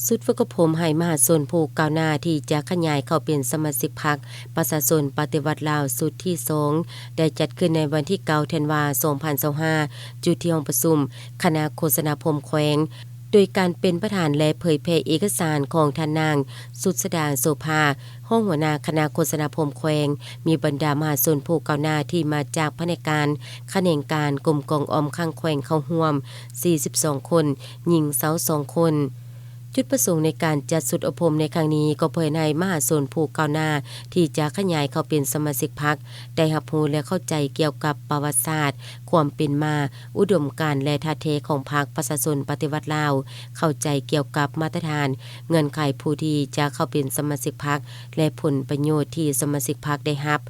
ຊຸດຝຶກອົບຮົມໃຫ້ມະຫາຊົນຜູ້ກ້າວໜ້າທີ່ຈະຂະຫຍາຍເຂົ້າເປັນສະມາຊິກພັກປະຊາຊົນປະຕິວັດລາວຊຸດທີສອງ ໄດ້ຈັດຂຶ້ນໃນວັນທີເກົ້າ ທັນວາ ສອງພັນຊາວຫ້າ ຢູ່ທີ່ຫ້ອງປະຊຸມຄະນະໂຄສະນາພົມແຂວງ ໂດຍການເປັນປະທານ ແລະ ເຜີຍແຜ່ເອກະສານຂອງທ່ານນາງ ສຸດສະດາ ໂສພາ ຮອງຫົວໜ້າຄະນະໂຄສະນາພົມແຂວງ, ມີບັນດາມະຫາຊົນຜູ້ກ້າວໜ້າທີ່ມາຈາກພະແນກການ, ຂະແໜງການ, ກົມກອງອອມຄັງແຂວງເຂົ້າຮ່ວມ ສີ່ສິບສອງຄົນ, ຍິງຊາວສອງຄົນ. ຈຸດປະສົງໃນການຈັດຊຸດອົບຮົມໃນຄັ້ງນີ້ ກໍເພື່ອໃຫ້ມະຫາຊົນຜູ້ກ້າວໜ້າທີ່ຈະຂະຫຍາຍເຂົ້າເປັນສະມາຊິກພັກ ໄດ້ຮັບຮູ້ ແລະ ເຂົ້າໃຈກ່ຽວກັບປະຫວັດສາດ, ຄວາມເປັນມາ, ອຸດົມການ ແລະ ທ່າແທ້ຂອງພັກປະຊາຊົນປະຕິວັດລາວ, ເຂົ້າໃຈກ່ຽວກັບມາດຕະຖານ, ເງື່ອນໄຂຜູ້ທີ່ຈະເຂົ້າເປັນສະມາຊິກພັກ ແລະ ຜົນປະໂຫຍດທີ່ສະມາຊິກພັກໄດ້ຮັບ.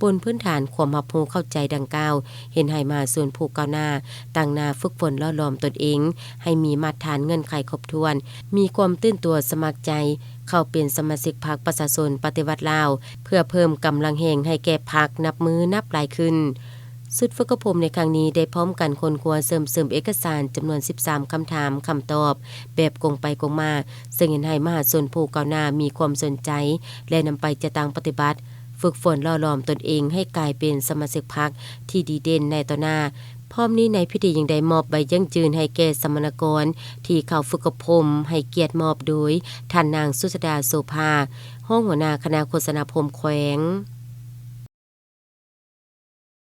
ບົນພື້ນຖານຄວາມຮັບຮູ້ເຂົ້າໃຈດັ່ງກ່າວ, ເຮັດໃຫ້ມະຫາຊົນຜູ້ກ້າວໜ້າຕັ້ງໜ້າຝຶກຝົນຫຼໍ່ຫຼອມຕົນເອງໃຫ້ມີມາດຖານເງື່ອນໄຂຄົບຖ້ວນ, ມີຄວາມຕື່ນຕົວສະໝັກໃຈເຂົ້າເປັນສະມາຊິກພັກປະຊາຊົນປະຕິວັດລາວ ເພື່ອເພີ່ມກຳລັງແຮງໃຫ້ແກ່ພັກນັບມື້ນັບຫຼາຍຂຶ້ນ. ຊຸດຝຶກອົບຮົມໃນຄັ້ງນີ້ໄດ້ພ້ອມກັນຄົ້ນຄວ້າເຊື່ອມຊຶມເອກະສານຈຳນວນສິບສາມຄຳຖາມ, ຄຳຕອບແບບກົງໄປກົງມາ, ເຊິ່ງເຮັດໃຫ້ມະຫາຊົນຜູ້ກ້າວໜ້າມີຄວາມສົນໃຈ ແລະ ນຳໄປຈັດຕັ້ງປະຕິບັດ, ຝຶກຝົນຫຼໍ່ຫຼອມຕົນເອງໃຫ້ກາຍເປັນສະມາຊິກພັກທີ່ດີເດັ່ນໃນຕໍ່ໜ້າ. ພ້ອມນີ້ໃນພິທີຍັງໄດ້ມອບໃບຢັ້ງຢືນໃຫ້ແກ່ສຳມະນາກອນທີ່ເຂົ້າຝຶກອົບຮົມ, ໃຫ້ກຽດມອບໂດຍທ່ານນາງ ສຸດສະດາ ໂສພາ ຮອງຫົວໜ້າຄະນະໂຄສະນາພົມແຂວງ.